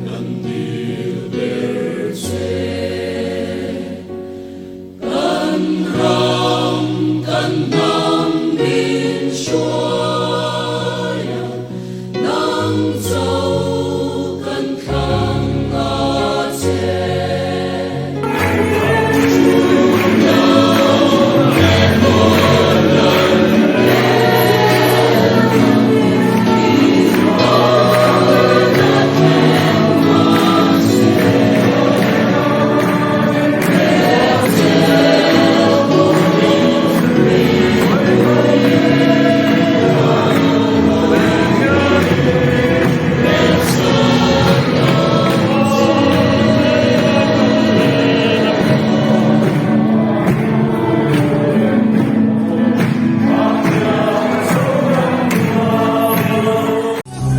Kan dil ber che. Kan ram kan hnam min hruai a, nang cho kan thlang a che.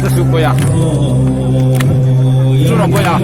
这是贵啊，这种贵啊。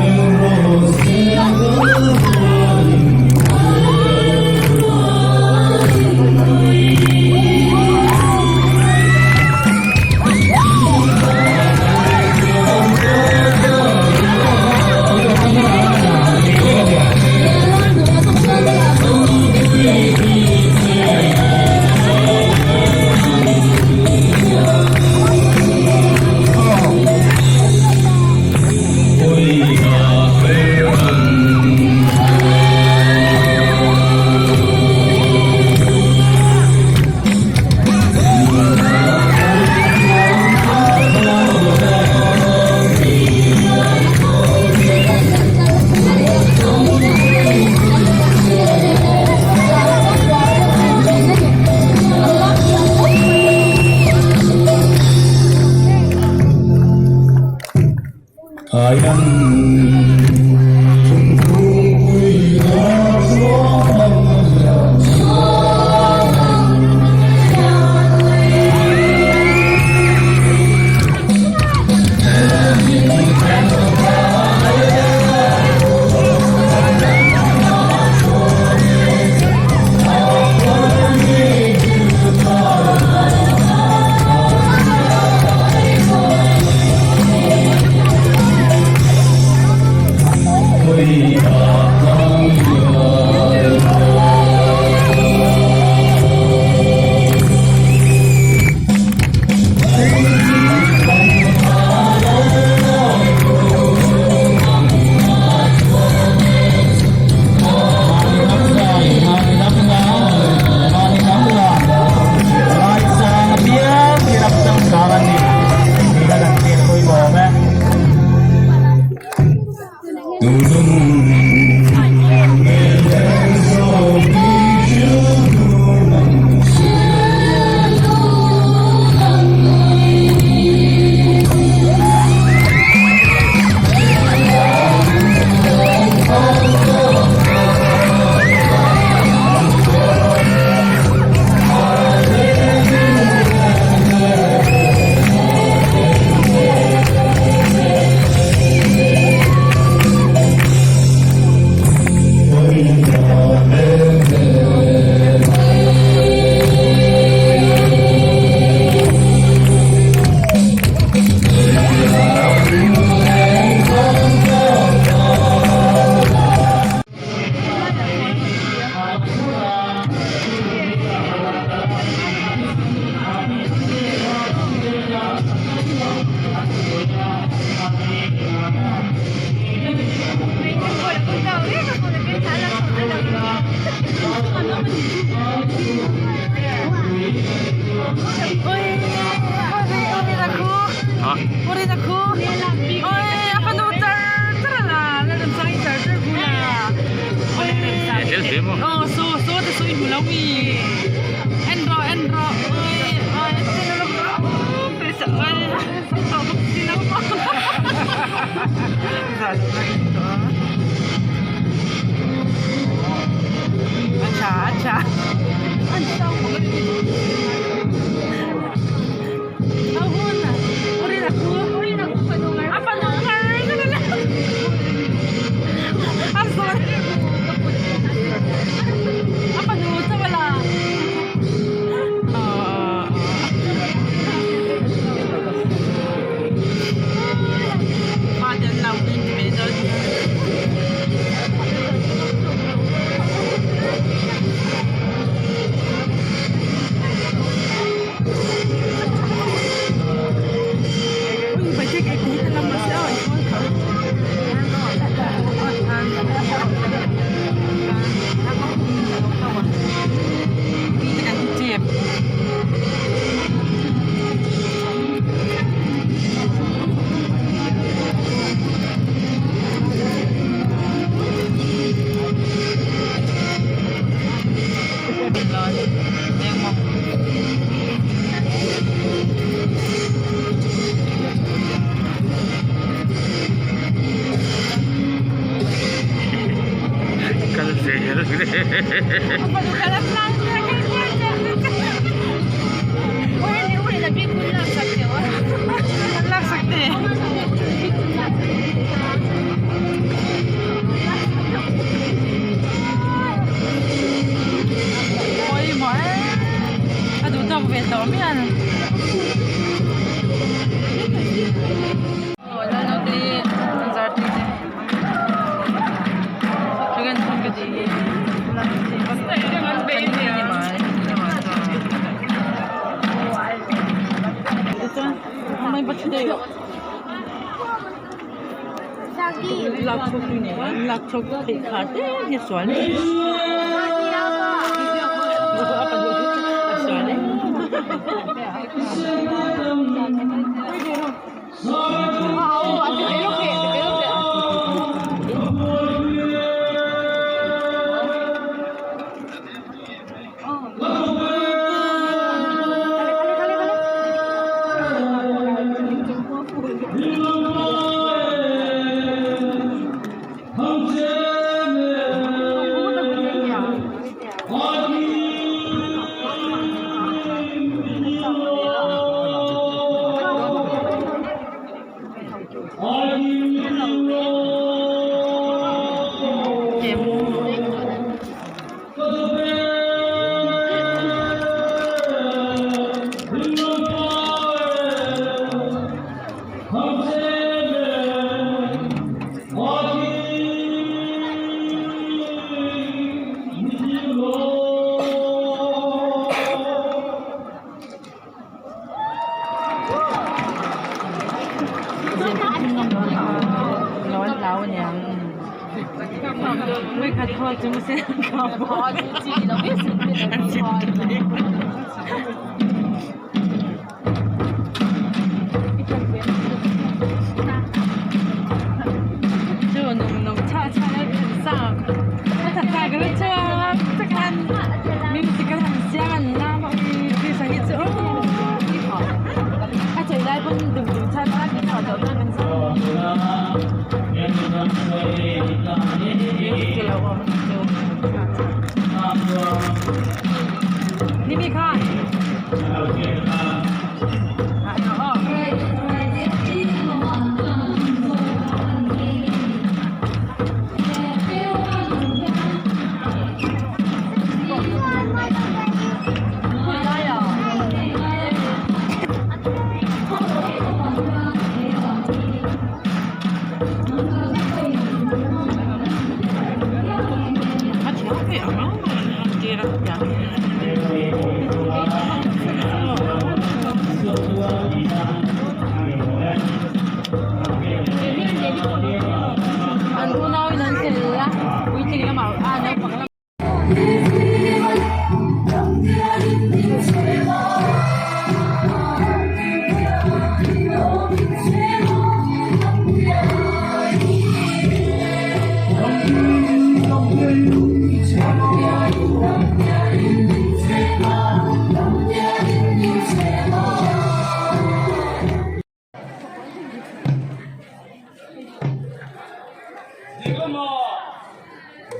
Ding lama,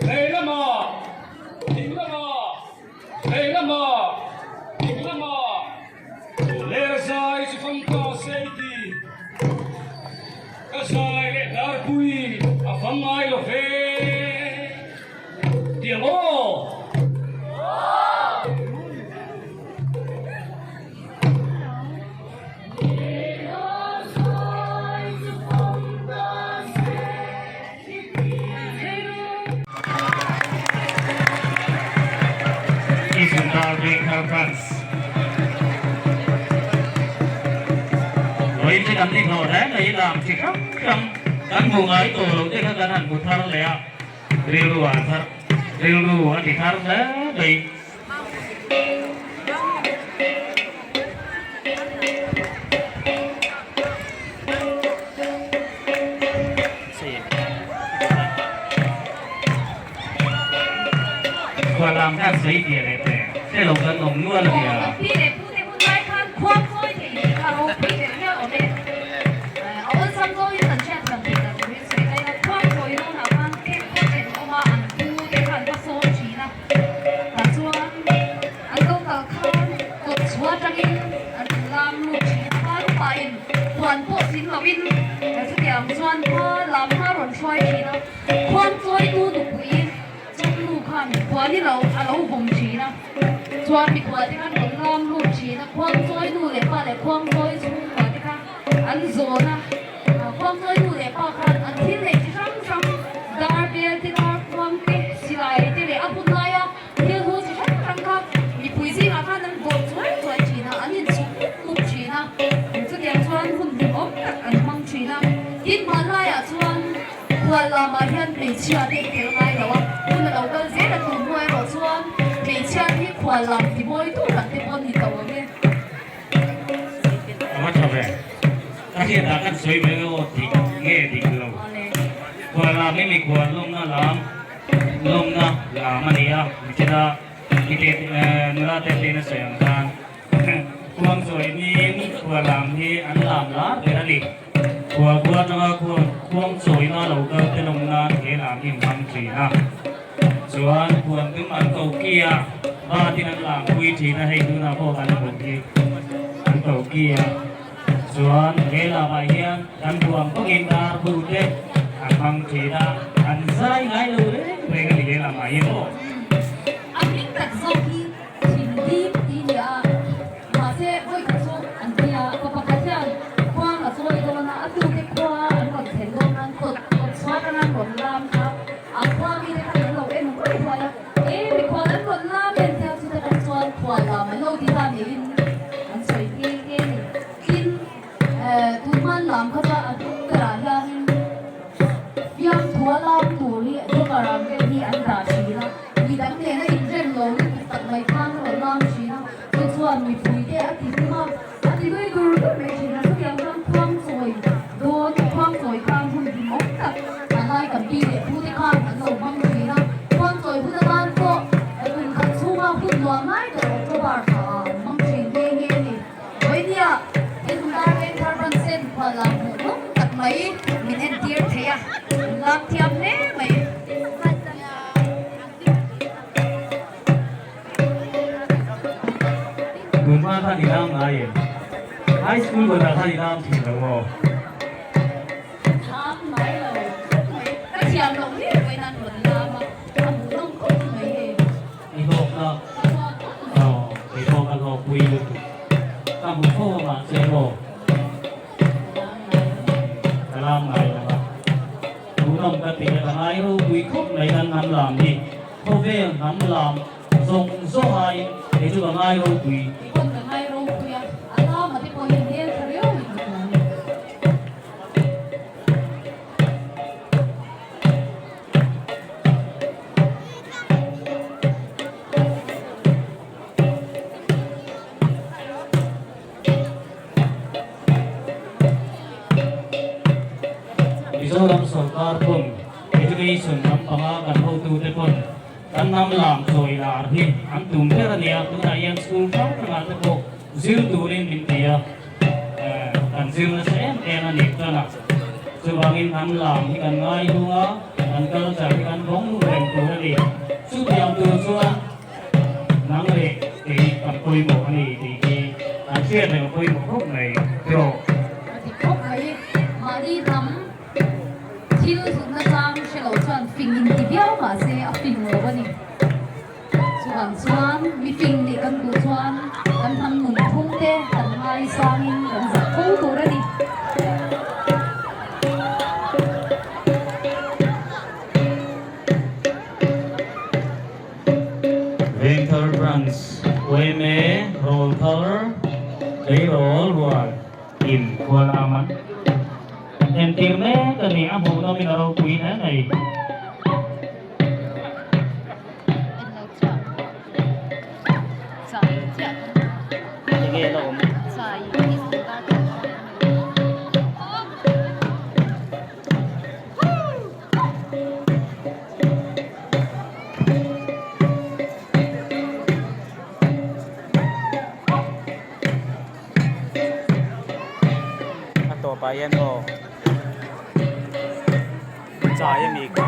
lei lama, ding lama, lei lama, ding lama, ler zai chu fang ta sei ti, ka zai leh darpui a fang ngai lo ve, tiang aw. kan ni hlawh hle mai lam chi hrang hrang kan hmuh ngai tawh loh te kha kan han hmu thar leh a, rilru ah thar rilru a ti thar hle mai. Khualam khan sawi fiah leh teh hre lo kan awm nual a nia. Pi leh pu te hun lai khan khuang chawi thei tih kha ropui ber hial awm e. A awlsam zawngin kan hriat thiam theih dan turin sawi daih a, khuang chawi dawnah khan cake khaw then awm a, an pu te khan va sawm thin a. Tah chuan an lo kal khan kawt chhuah atangin an lam lut thin a, hma lupain huan pawh tling loin chutiang chuan hma lam hma rawn hruai thin a, khuang chawitu nupui chawmnu khan huan i lo a lo vawm thin a, chuan mikhual te khan rawn lam lut thin a, khuang chawi nu leh pa leh khuang chawi chhungkua te kha an zawn a, khuang chawi nu leh pa khan an thil neih chi hrang hrang dar bel te dar khuang te silai te leh a hun laia thil hnu chi hrang hrang kha mipui zingah khan an vawrh chuai chuai thin a, an inchhuk mup mup thin a, chutiang chuan hun hlimawm tak an hmang thin a, tin hmanlaiah chuan Khual lamah hian hmeichhia te tel ngai lo a, hun a lo kal zel a tun hnu erawh chuan hmeichhia te hi khual lam ti mawi tur tak te pawh an ni tawh ang e. A va tha ve. Ka hriatah kan sawi mai ang aw dik nge dik lo. Khual lam hi mikhual lawmna lam lawmna lam a ni a, nichina mite nula te te in a sawi ang khan khuang sawi niin khual lam hi an lam lar ber a ni. Khual khua atanga khuang chawina lo kal te lawm nan he lam hi hmang thin a. Chuan khuan dum an ko ki a, batin an lam pui thin a, hei tunah pawh kan hmuh hi an ko ki a. Chuan he lamah hian kan hmu ang bawkin dar bu te an hmang thin a, an zai ngai lo reng reng a ni he lamah hian aw. A hming tak zawk hi Thindim tih ni a. Mahse, vawikhat chu an ti a, pa pakhat hian khuang a chawi dawn a, a tute khua an rawn thlen dawn nan kawt kawt chhuah atanga an rawn lam kha a khua mite khan an lo en huai huai a, e mikhual an rawn lam em tia chute pawh chuan khual lam an lo ti ta niin an sawi nghe nghe a ni. Tin, tun hman lam kha chuan a hnung berah hianin fiamthua lam tur hi joker ang vel hi an dah thin a, midang nena inrem lo lutuk tak mai khan a rawn lam thin a. Chu chuan mipui te a ti hlim a, a ti nui dur dur mai thin a, chutiang chuan khuang chawi dawn, khuang chawi khan hun hlimawm tak a lai kan pi leh pu te khan an lo hmang thin a, khuang chawi hun atan pawh kum khat chhunga hun nuam lai ber October thla ah an hmang thin nghe nghe a ni. Vawinia Inhmar Vengthar Branch-en khual lam hmuh nawm tak mai min entir thei a, an lak thiam hle mai. Tunhma khan i lam ngai em? High school kawtah khan i lam thin lo maw? Lam ngai lo khawp mai. Ka thiam loh hle mai nan rawn lam a, a hmuhnawm khawp mai hei. I hlawkna aw kei pawh ka hlawkpui lutuk. Ka hmu fo a mahse maw? Ka lam ngai lo a. Hmuhnawm ka ti a, ka ngai ropui khawp mai kan hnam lam hi. Khawvel hnam lam zawng zawng aiin kei chu ka ngai ropui. Kei pawh ka ngai ropui a, a lama te pawh hi hmel tha riau in ka hmu a ni. Mizoram sorkar pawn Education lampanga kan hotute pawn kan hnam lam chawi lar hi an tum ber a nia, tunah hian school hrang hrangah te pawh zir turin min ti a, kan zir nasa em em a nih chuan a, chuvangin hnam lam hi kan ngai hlung a, kan culture hi kan vawng reng tur a ni, chutiang tur chuan. Nang leh kei kan pawimawh a ni tih hi an hriat reng a pawimawh khawp mai tiraw. A ti khawp mai. Mahni hnam thil hlutna chang hre lo chuan fing in ti viau mahse a fing lo a ni. Chuvang chuan mi fing nih kan duh chuan kan hnam nunphung te kan ngaisangin kan zah fo tur a ni. Vengthar Branch yma Rawlthar Tleirawl Rual in khual a man. ropui hle mai. A tawpah hian aw chai a mi kha.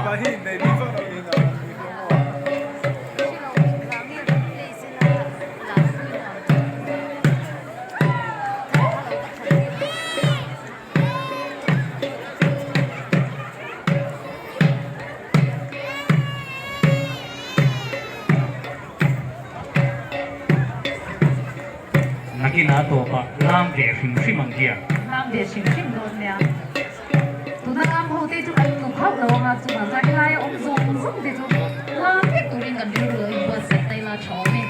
Nakinah a tawpah lam ve hrim hrim ang hian. Lam ve hrim hrim dawn nia. Tuna lam ho te chu kan tluk hauh lo anga chungah chuan helaia awm zawng zawng te chu lam vek turin kan rilru lo inbuatsaih ta ila tha awm e.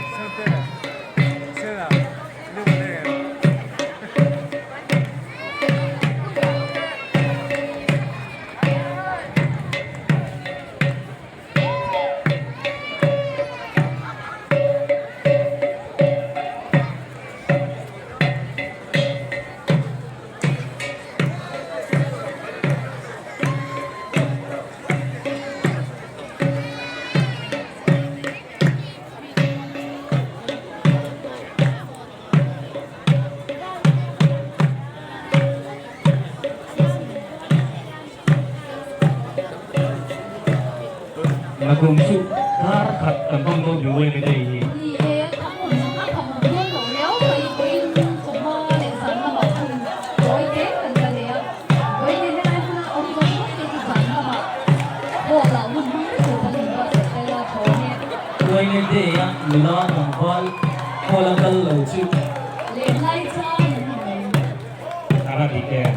Nakum chu kar khat kan rawn dawn duh em em hi. Ni e, a hmun a kham awm dawn loh riau mai vawiin chawhma leh zan lamah hun tawi te kan la nei a, vawiin hi helai hmuna awm zawng zawng te chu zan lamah hall ah hun hmang vek tur kan inbuatsaih vel a thaw ang e. Uaine Day a nula tlangval hall a kal lo chu. Lenglai chang an ni mai. A va dik em?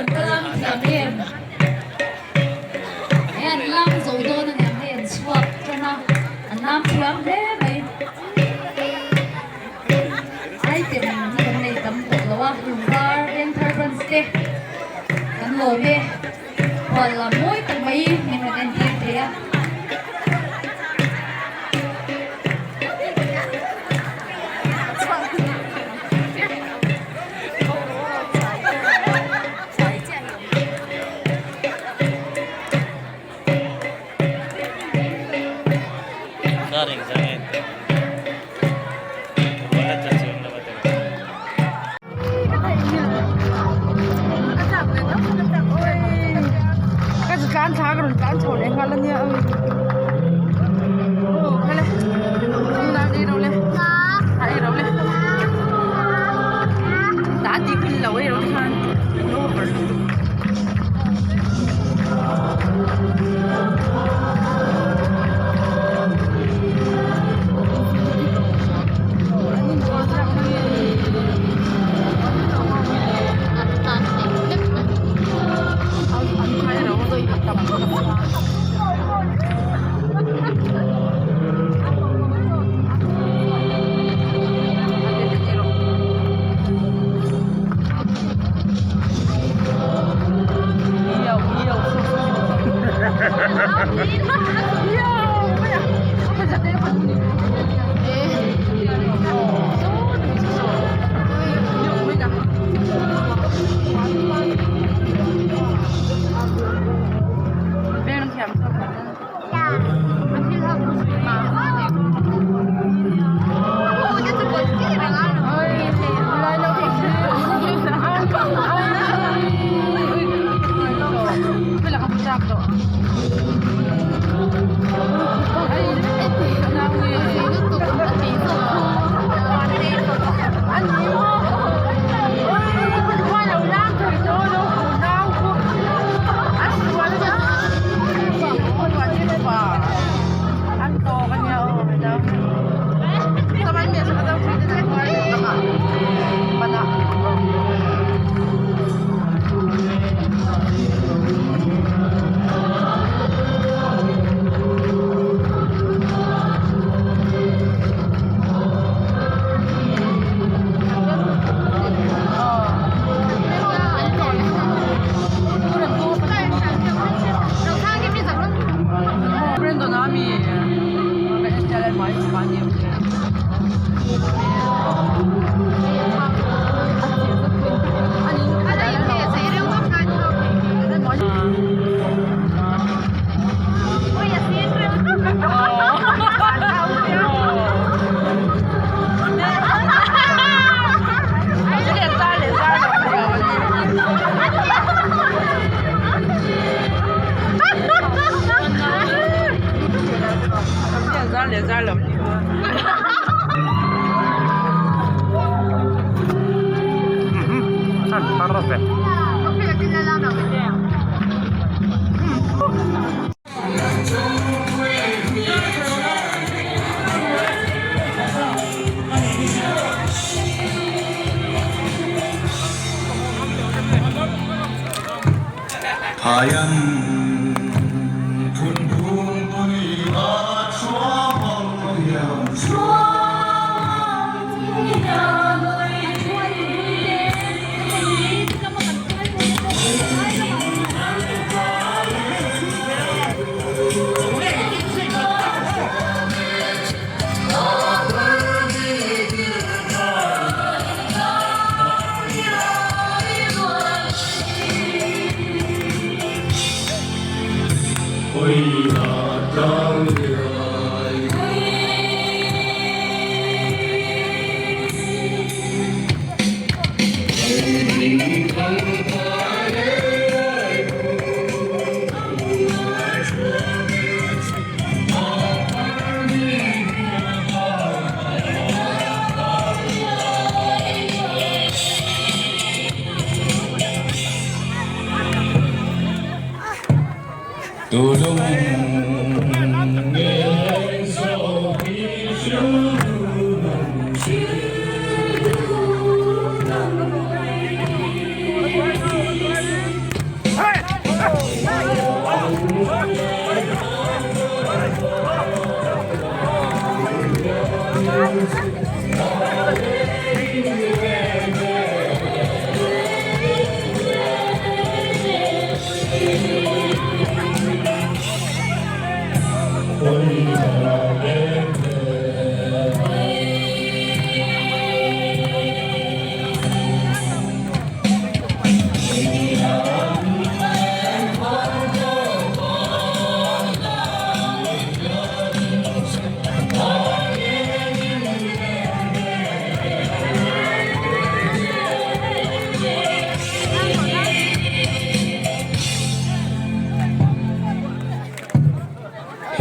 An ka lam thiam em? Hei an lam zo dawn a niang hei an chhuak tan a, an lam thiam hle mai. Item hi kan nei tam tawh lo a, Lungvar Vengthar Branch te kan lawm e. Hual lam mawi tak mai min rawn entir thei a.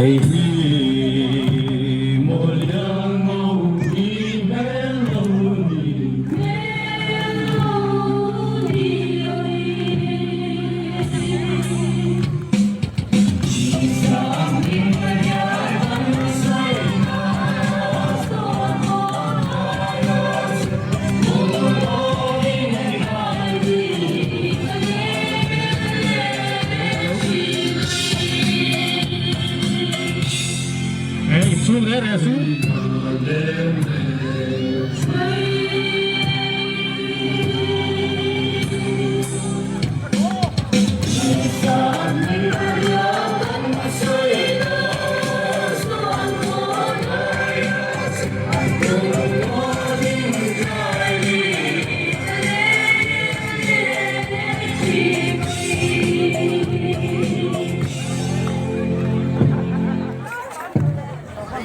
Hei hi mawliang ngo hi hmel lo ni.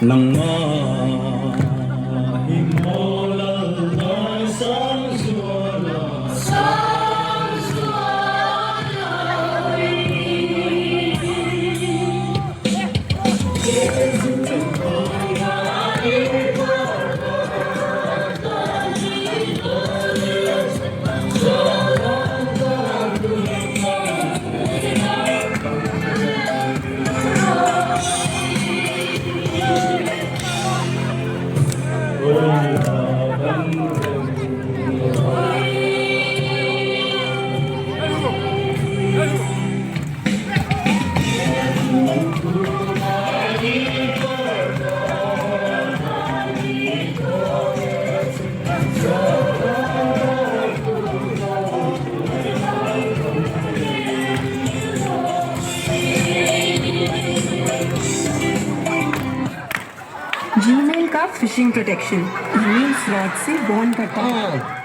Nangmah hi maw Lalnai Sangzuala. Gmail का phishing protection email fraud से warn करता है।